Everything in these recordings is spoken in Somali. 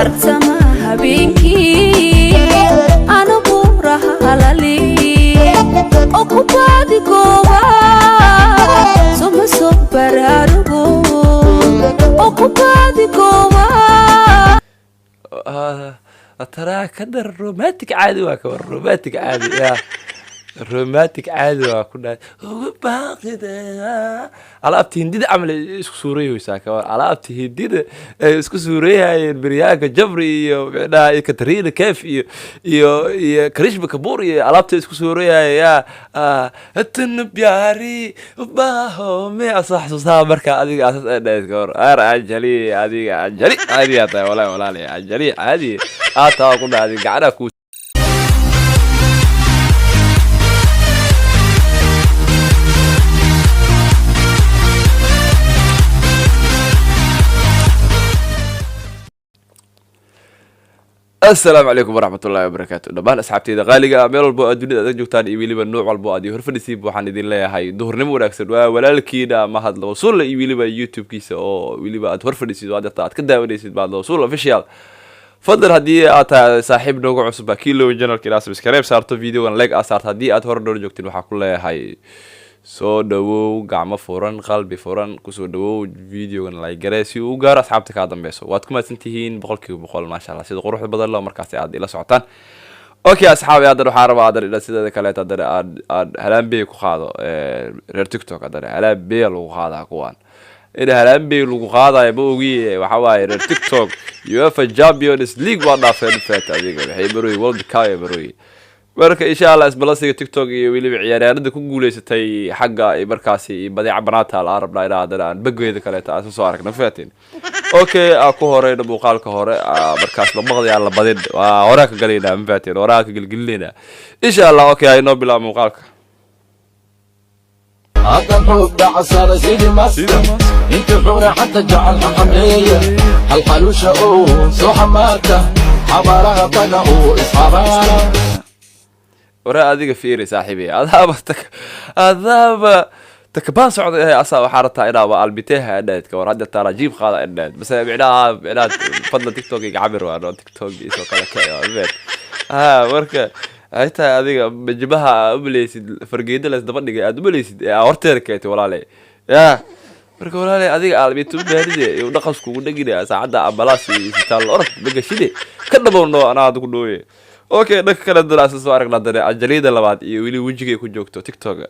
Bartama habeenkii anagu rahalali oo ku baadigooba, soma soo baraarugo oo ku baadigooba. Taraa ka dar romantic caadi waa ka war romantic caadi ya romantic caadi waa ku dhahay ugu baaqida. Alaabta Hindida camal ay isku suurayeysaa ka war. Alaabta Hindida ay isku suurayayeen Priyanka Chopra iyo micnaha iyo Katrina Kaif iyo Karishma Kapoor iyo alaabta isku suurayaya ya tun pyari baho me asoo xasuusaa. Marka adiga asas ay dhahayd ka war ar Anjali, adiga Anjali caadi aa tahay, walahi walaali Anjali caadi aa taa ku dhahay adiga gacanaha ku. Asalaamu calaykum waraxmat ullahi wabarakaatu dhammaan asxaabteyda qaaliga ah meel walbo aad dunida adag joogtaan iyo weliba nuuc walbo aad ii horfadhisiib, waxaan idin leeyahay duhurnimo wanaagsan. Waa walaalkiina Mahad Lawsulle iyo weliba YouTube-kiisa oo weliba aad horfadhisid oo aad aad ka daawanaysid Mahad Lawsulle Official. Fadlan haddii aad tahay saaxiib nooga cusub kilo channelka ilaa subscribe saarto, videogan like aad saarto. Haddii aad hore noola joogtin, waxaa ku leeyahay soo dhawow, gacmo furan, qalbi furan kusoo dhawow. Videogan like garee si uu u gaaro asxaabta kaa dambeyso. Waad ku mahadsan tihiin 100%, maasha Allah, sida quruxda badan loo markaasi aad ila socotaan. Okay asxaabi, haddana waxaan rabaa haddana ina sideeda kaleeto haddana aad halaanbey ku qaado reer TikTok. Haddana halaanbey lagu qaadaa kuwaan in halaanbey lagu qaadayo ma ogi. Waxa waaye reer TikTok UEFA Champions League waa dhaafeen faat adiga, waxay marooyi World Cup ay marooyi. Marka insha Allah isbalasiga TikTok iyo weliba ciyaaryahanada ku guuleysatay xagga markaasi badeeca banaata la rabnaa inaa haddana aan bageeda kaleeto aan soo aragna fatin. Okay, aa ku horeyna muuqaalka hore markaas la maqday aan la badin waa horaa ka galaynaa ma fatin, horaa ka gelgelinayna insha Allah. Okay, inoo bilaab muuqaalka. Haddan xoog dhacasada sidii maska inta xuna xata jecel xameeya halxalusha oo soo xamaarta xabaaraha taga oo isxabaara. Waraa adiga fiiri saaxiibi, adaaba takabaan socda eh asaa waxaa rabtaa inaaba albiteha adhayd ka war hadda taala jiib qaada adhayd base micnaha fadla TikTok iga cabir waa no TikTok isoo kale ka ha. Marka ay tahay adiga majibaha aa umaleysid fargeeda la isdaba dhigay aad umaleysid ee aa horteeda keentay walaale ya. Marka walaale adiga aalmiinta u baaride iyo dhaqas kugu dhegine saacadda ambalaas iyo isbitaal orod magashide ka dhabowno anaa hadda ku dhooye. Okay, dhanka kale dana asla soo aragnaa dane Anjalida labaad iyo weli wejigay ku joogto TikToka.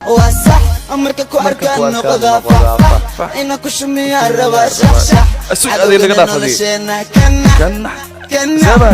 Waa sax, marka ku arkaan noqda faxfax ina ku shumiyaa rabaa shaxshax. Sug adiga naga dhaaf adiga. Nolosheena kana kana kana. Saba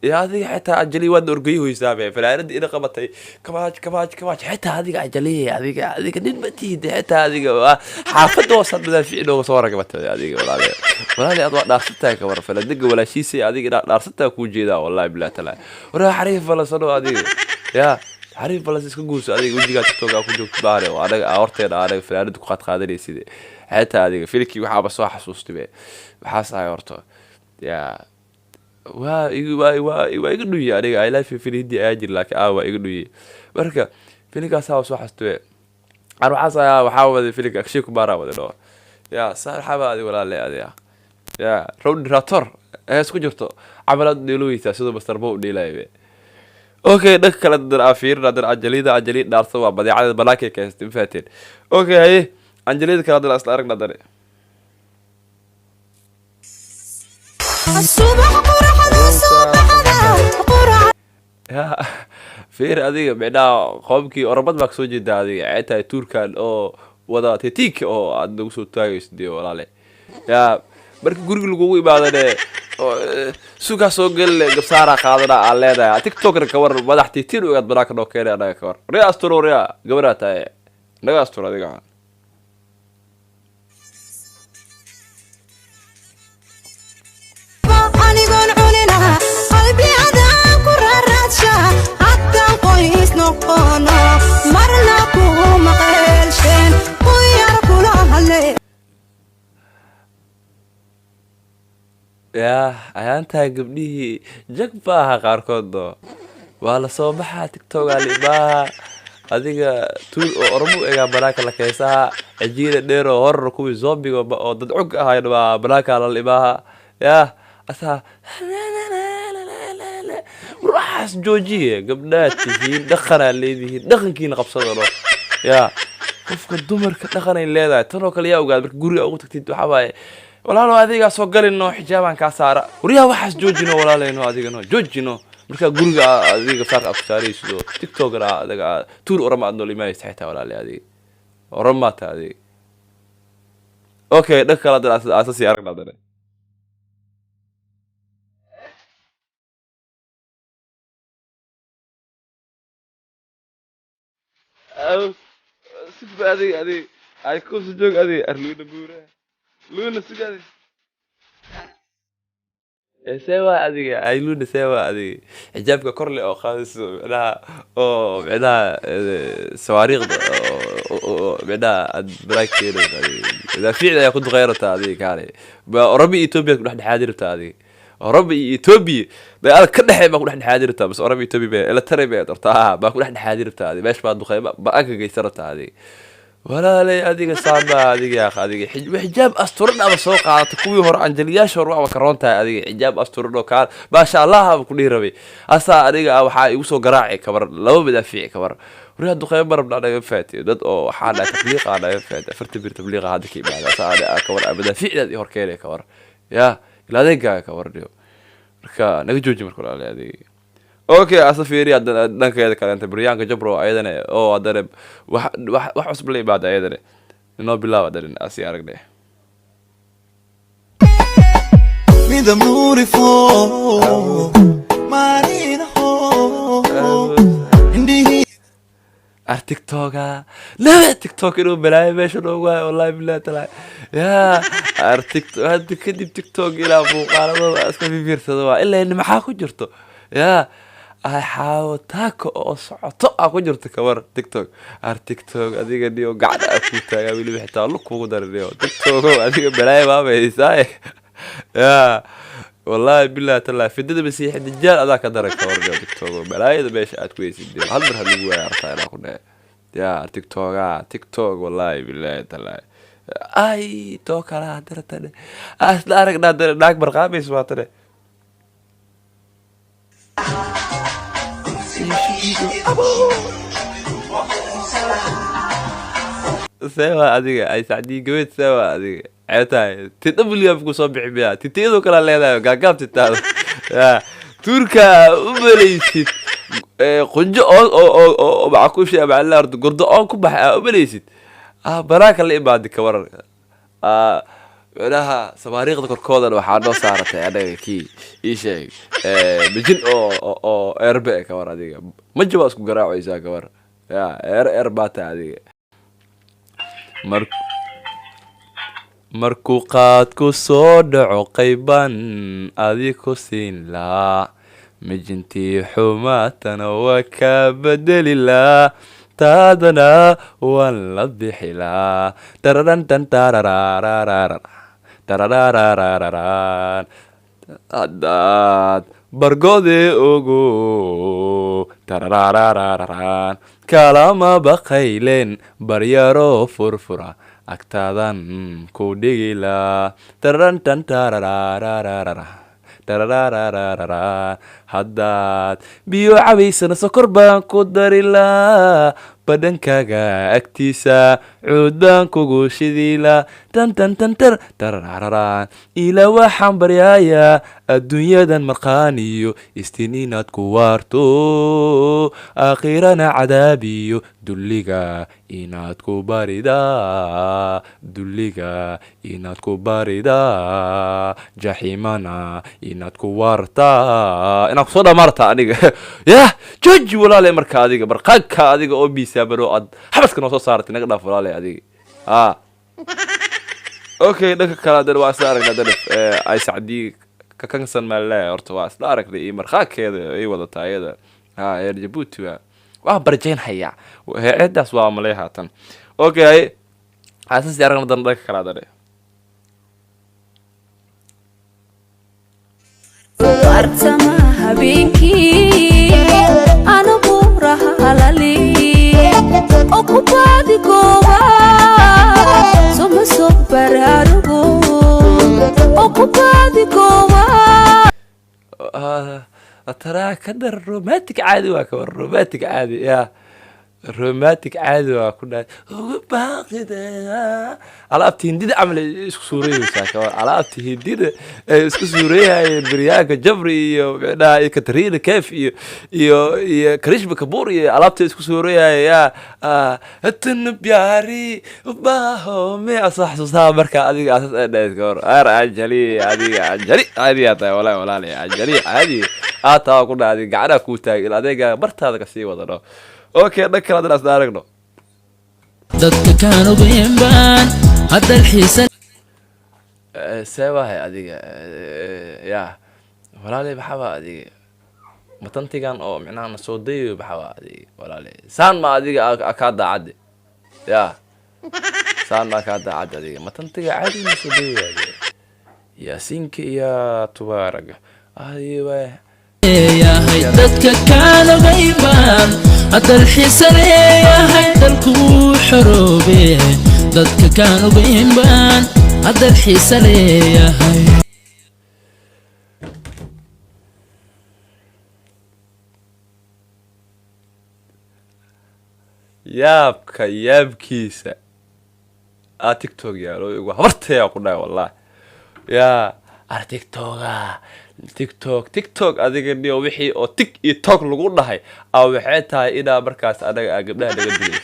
ya adiga xitaa Anjali waad orgeyi hoysaabe fanaanada ina qabatay kabaaj kabaaj kabaaj. Xitaa adiga Anjali, adiga nin ma tihid xitaa adiga waa xaafadda hoosaad madaafiic nooga soo ragbatay adiga. Walaale walaale aad waa dhaarsantahay ka war fanaanada walaashiisay adiga inaad dhaarsantahay kuu jeedaa, wallahi billahi taala. Waraa xariif falasano adiga ya xariif balas iska guurso adiga wejigaa TikTok aa ku joogto baare oo anaga aa horteena anaga fanaanada ku qaad qaadanaysid. Xitaa adiga filimkii waxaaba soo xasuustay be waxaas ahay horta ya waa iga dhuye aniga. I love you film Hindi ayaa jir laakiin waa iga dhuye. Marka filimkaasaa soo xasuustay an waxaas ayaa waxaa waday filimka Akshay Kumar aa waday dhoo ya saaxaba adiga walaale adiga ya Rowdy Rathore ee isku jirto camalaad dheeloweysaa siduu Master Bo u dheelayo be. Okay, dhanka kale dan aa fiirin haddana Anjalida. Anjali dhaarsan waa badeecada banaanka ka haystay ma fahateen. Okay, haye Anjalida kale haddana isla aragna haddana. Subax quraxda soo baxda qurac. Ya fiir adiga micnaha qoomkii oromad baa kasoo jeedaa adiga waxay tahay tuurkan oo wada tetiik oo aad nagu soo taagayso dee walaale ya. Marka guriga lagugu imaadane oo, sugaa soo gelile gabsaaraa qaadana aan leedahay TikTokna ka war madax tiitiin ogaad banaanka noo keenay anaga ka war riya asturo riya gabaraa tahay naga astur adiga. Anigoon cunina qalbi adaan ku raaraadsha haddaan qoys noqono marna kuma qeelsheen quyar kula hadle. Ya ayaantaa gabdhihii jag ba aha qaarkood oo waa la soo baxaa TikTokaa la imaaha. Adiga tuul oo Oromo egaa banaanka la keensaha, cijiina dheer oo horor kuwii zombiga oo dad cug ahayn baa banaanka la imaaha. Yaa asaa waxaas joojiye. Gabdhaad tihiin, dhaqanaa leedihiin, dhaqankiina qabsadano. Yaa qofka dumarka dhaqanay leedahay. Tan oo kale yaa ogaad marka guriga ugu tagtid, waxaa waaye walaalo adigaa soo galino, xijaabaan kaa saara. Waryaa, waxaas joojino walaalayno, adigano joojino. Marka guriga adiga saarka aad ku saaraysid oo TikTokna adiga tuur Orama aad nool imaanaysa xitaa, walaale adiga Oramaa ta adiga. Okay, dhanka kale haddana asasi aragna haddana. Sugba adiga, adiga ay kuusa joog adiga arluuna buura luuna sug adiga. See waa adiga ay luuna, see waa adiga xijaabka kor le oo qaadayso, micnaha oo micnaha sawaariikhda oo micnaha aad balaag keenayso adiga, madaafiicda ayaa ku duqeyn rabtaa adiga. Kaale ba Oromo iyo Ethiopia ku dhexdhexaadi rabtaa adiga. Oromo iyo Ethiopia dagaal ka dhexeey baa ku dhexdhexaadi rabtaa, bas Oromo iyo Ethiopia bay ila taray bay rabtaa baa ku dhexdhexaadi rabtaa adiga. Meesha baa duqeyma ba-anka geysan rabtaa adiga. Walaalay adiga saama adiga yaaq adiga xijaab asturan ama soo qaadata kuwii hore anjaliyaasha hore waaba karoon tahay adiga. Xijaab asturan oo kaa maasha Allah ba ku dhihi rabay asaa adiga waxaa igu soo garaaci kabar laba madaafiici kabar. Waryaa, duqeymo marabna naga faati dad oo waxaa dhahay tabliiqa naga faati 40 bir tabliiqa hadda ka imaada asaa adiga kabar madaafiicdaad i horkeenay kabar. Yaa ila adeegaaga kabar dhiyo marka naga jooji marka walaalay adiga. Okay, asa fiiri haddana dhankeeda kaleenta Brianka Jabro ayadana oo haddana wax cusub la imaada ayadana inoo bilaab haddana asi aragne. Midab nuurifo maarinaho indhihii. Ar TikToka laba TikTok inuu balaayo meesha noogu hayo, wallahi billahi taala. Yaa ar TikTok, hadda kadib TikTok ilaa muuqaaladooda iska fiirsado waa ilaa in maxaa ku jirto. Yaa ay xaawo taako oo socoto aa ku jirto kabar TikTok. Ar TikTok adiga niyo gacda aa kuu taagaa, weliba xitaa lug kugu daray niyo. TikTok adiga balaayo baaba haysaaye. Yaa wallahi billahi taala, fidada Masiixi Dajaal adaa ka daray kabar niyo. TikTok balaayada meesha aad ku haysid niyo, hal mar ha lagu waaya artaa inaa ku dhahe. Yaa TikToka, TikTok, wallahi billahi taala, ay too kala hadana tane asla aragnaa hadana naag barqaamayso waa tane. See waa adiga ay Sacdii gabeed, see waa adiga ceeb tahay tita w ku soo bixi miya titiyadoo kala leedahay gaagaab titaada. Ya tuurka u malaysid qunjo oo macakuusha macalla horta gurdo oon ku baxay aa u malaysid banaanka la imaadi ka waran. Micnaha sawaariikhda korkoodana waxaa noo saaratay anaga kii ii sheeg mijin oo eerbe ka war. Adiga maji waa isku garaacaysaa ka war. Ya eer eer baa tahay adiga. Markuu qaadku soo dhaco qayban adi ku siin lahaa, mijintii xumaatana waa kaa bedeli lahaa, taadana waan la bixi lahaa. Tararantan tarararararar tararararararan haddaad bargode ogo tararararararan kalama baqayleen baryaro furfura agtaadan ku dhigilaa. Tararantan tararararara tararararara haddaad biyo cabaysana sokor baan ku darilaa, badhankaaga agtiisa cuud baan kugu shidilaa. Tan tan tan tar tarararara ila waxaan baryayaa adduunyadan marqaaniyo istiin inaad ku waarto, aakhirana cadaabiyo dulliga inaad ku baridaa, dulliga inaad ku baridaa, jaxiimana inaad ku waartaa, inaad kusoo dhamaartaa aniga. Yah, jooji walaale marka adiga barqaanka adiga oo miisaamano aad xabadka noo soo saaratay naga dhaaf walaale adiga. Okay, dhanka kale haddana waa isla aragnay haddana ay Sacdii ka kansan maalle horta waa isla aragnay iyo markhaankeeda ay wadataa iyada ha reer Jabuuti waa barjayn hayaa heedaas waa malay haatan. Okay, aasasi aragna haddana dhanka kale haddana. Artama habeenkii anagu rahalali. Oo ku baadigooba soma soo baraarugo oo ku baadigooba. Taraa ka dar, romantic caadi waa kawar, romantic caadi ya, romantic caadi waa ku dhahay ugu baaqida. Alaabta Hindida camal ay isku suurayeysaa kawar, alaabta Hindida ay isku suureeyayeen Priyanka Chopra iyo micnaha iyo Katrina Kaif iyo Karishma Kapoor iyo alaabta isku suureeyaya ya tun pyari baho me asoo xasuusaa. Marka adiga asas ay dhahayd kawar ar Anjali, adiga Anjali caadi aa tahay, walahi walaali Anjali caadi aa taa ku dhahay, adiga gacanaha kuu taagay il adeega bartaada kasii wadano. Okay, dhan kale haddana isla aragno. Dadka kaan ogeyn baan haddal xiisa. See waahay adiga ya walaaley, maxaa waa adiga matantigan oo micnaha na soo dayayo? Maxaa waa adiga walaaley? Saan ma adiga kaa daacadde ya, saan ma kaa daacadde adiga matantiga caadi na soo dayayo adiga Yaasiinka iyo Tubaaraga adiga waay. Leeyahay dadka kaan ogeyn baan haddal xiisa leeyahay, dalkuu xoroobe. Dadka kaan ogeyn baan haddal xiisa leeyahay. Yaabka yaabkiisa aa TikTok yaalo igu habartaya ku dhahay wallahi yaa ar TikToka, TikTok, TikTok adiga niyo wixii oo tik iyo tok lagu dhahay aa waxay tahay inaa markaas anaga aa gabdhaha naga dilayso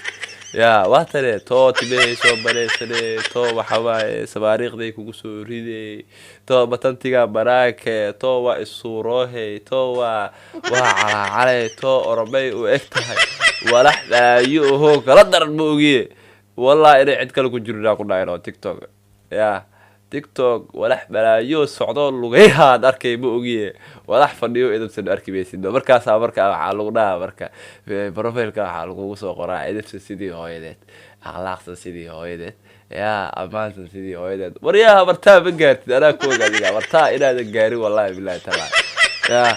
ya. Waa tane too timahay soo bareysane, too waxa waaye sabaariikhday kugu soo riday, too batantiga baraake, too waa isuuroohey, too waa calaacalay, too oromay u eg tahay walax dhaayo ohoo kala daran ma ogiye. Wallahi inay cid kale ku jirinaa ku dhahayn oo TikTok ya, TikTok walax balaayo socdo lugayhaad arkay ma ogiye, walax fadhiyo idabsan arki maysid. Markaasaa marka waxaa lagu dhahaa marka profileka waxaa lagugu soo qoraa idabsan sidii hooyadeed, akhlaaqsan sidii hooyadeed, yaa ammaansan sidii hooyadeed. Waryaha bartaa ma gaartid, anaa ku og adiga bartaa inaadan gaarin, wallahi billahi taala ya.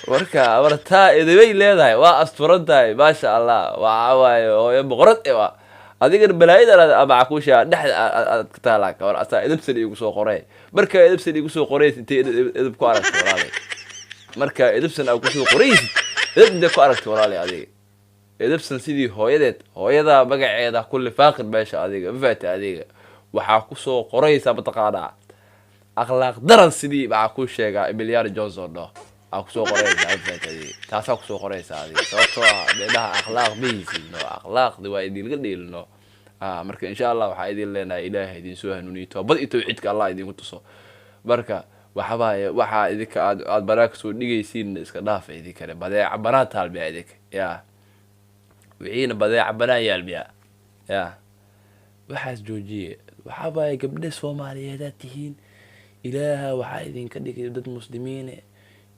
Marka bartaa idibay leedahay, waa asturan tahay, maasha Allah, waxa waaye hooyo boqorad e waa adigana balaayadan ama cakuusha dhexda aad ka taalaa kawar asaa idabsan iigu soo qoray. Marka idabsan iigu soo qoraysid, intay idab ku aragtay walaalay? Marka idabsan aa kusoo qoraysid, idab intay ku aragtay walaalay? Adiga idabsan sidii hooyadeed, hooyadaa magaceeda ku lifaaqin meesha adiga ma fahatay? Adiga waxaa kusoo qoraysaa mataqaanaa akhlaaq daran sidii maxaa kuu sheegaa Emiliano Johnson dho aa kusoo qoraysaa, ma fahatay? Adiga taasaa kusoo qoraysaa adiga, sababtoo ah micnaha akhlaaq ma haysidno, akhlaaqdi waa idinla dheelino. Marka insha Allah waxaa idin leenahay Ilaahay idin soo hanuuniyo, toobad iyo tawxiidka Allah idinku tuso. Marka waxawaaye waxaa idinka aad banaa kasoo dhigaysiin iska dhaafa idinkane, badeeca banaa taal miya idinka ya, wixiina badeeca banaa yaal miya ya, waxaas joojiye. Waxaa waaye gabdhe Soomaaliyeedaad tihiin, Ilaaha waxaa idinka dhigay dad Muslimiine.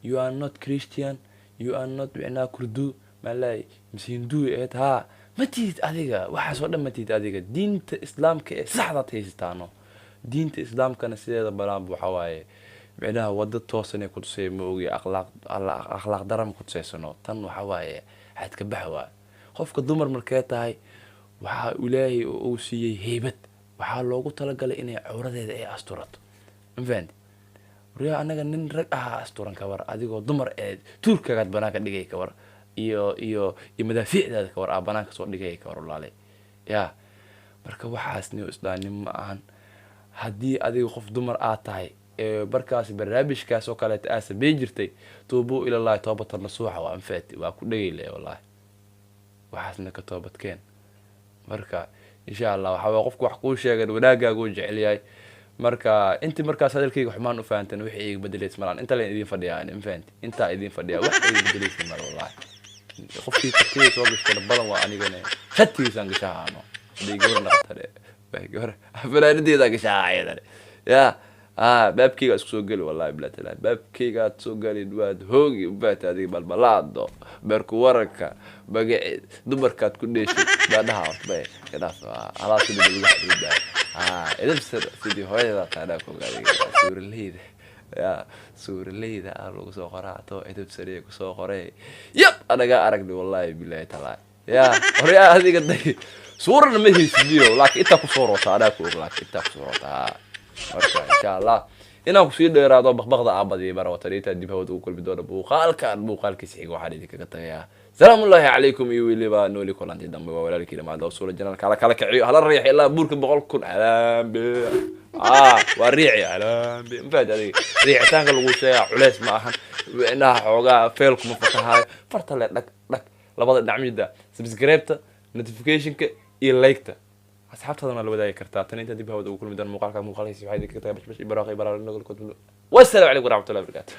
You are not Christian, you are not micnaha Kurdu malay mise Hindu eed haa ma tihid adiga, waxaas oo dhan ma tihid adiga. Diinta Islaamka ee saxdaad haysataano, diinta Islaamkana sideeda banaanba waxaa waaye micnaha wado toosan ee kutusay ma ogi, akhlaaq akhlaaq daran ma kutusaysano. Tan waxa waaye xadka bax waa qofka dumar markee tahay waxaa Ilaahay uu siiyey heybad, waxaa loogu talagalay inay cawradeeda ay asturato, ma fahanti? Waryaa anaga nin rag ahaa asturan kawar, adigoo dumar ee tuurkagaad banaanka dhigay kawar iyo madaafiicdaada kawar aa banaanka soo dhigay kawar walaale ya. Marka waxaas niyo islaamnimo ma ahan. Haddii adiga qof dumar aad tahay ee markaas barnaamijkaas oo kaleeta aad sameyn jirtay, tuubuu ilallahi toobatan nasuuxa waa anfaati, waa ku dhegay wallahi, waxaasna ka toobadkeen. Marka insha Allah waxaa waye qofku wax kuu sheegan wanaagaagu uu jecel yahay. Marka intii markaas hadalkayga xumaan u fahanteen wixii iga bedelaysa malaan, inta leen idin fadhiyaa ma fahanti, intaa idin fadhiyaa wax iga bedelaysa mal wallahi. Qofkii kartida soo gashtana badan waa anigana shatigiisaan gashahaano hadii gabar naqatane gabar fanaanadeedaa gashaha ayadane ya baabkayga isku soo geli wallahi bilaa talaa, baabkaygaad soo gelin waad hoogi ubaata adiga balbalaado beerku waranka magaci dumarkaad ku dheeshay baadhaha horta bay kadhaaf halaa sidii lagu xadgudbaa idabsan sidii hooyada taanaa ku adiga suuraleyda ya, suuraleyda aa lagu soo qoraa too idabsaniya kusoo qoray yab anagaa aragnay wallahi bilahi talaa. Ya horyaa adiga day suurana ma haysidiyo, laakiin intaa kusoo roota anaa ku og, laakiin intaa kusoo roota. Marka insha Allah inaan kusii dheeraado baqbaqda aabadii bara wataniinta dib hawada ugu kulmi doona muuqaalkan muuqaalkiisa xiga, waxaan idinkaga tagayaa salaamullaahi calaykum iyo weliba nooli kulanti dambe. Waa walaalkiina Mahad Suula. Janaalka hala kala kiciyo, hala riix ilaa buurka 100,000. Calaambe waa riici calaambe, ma fahanti? Adiga riixitaanka lagu sheegaa culeys ma ahan, indhaha xoogaa feelkuma fatahayo, farta le dhag dhag labada dhinac mida subscribe-ta, notification-ka iyo like-ta, asxaabtaadana la wadaagi kartaa. Tan inta dib hawada ugu kulmi doona muuqaalka muuqaalkiisa, waxaa idinkaga tagaa bashbash iyo barwaaqo iyo baraaro. Wassalaamu calaykum waraxmatullahi wabarakaatu.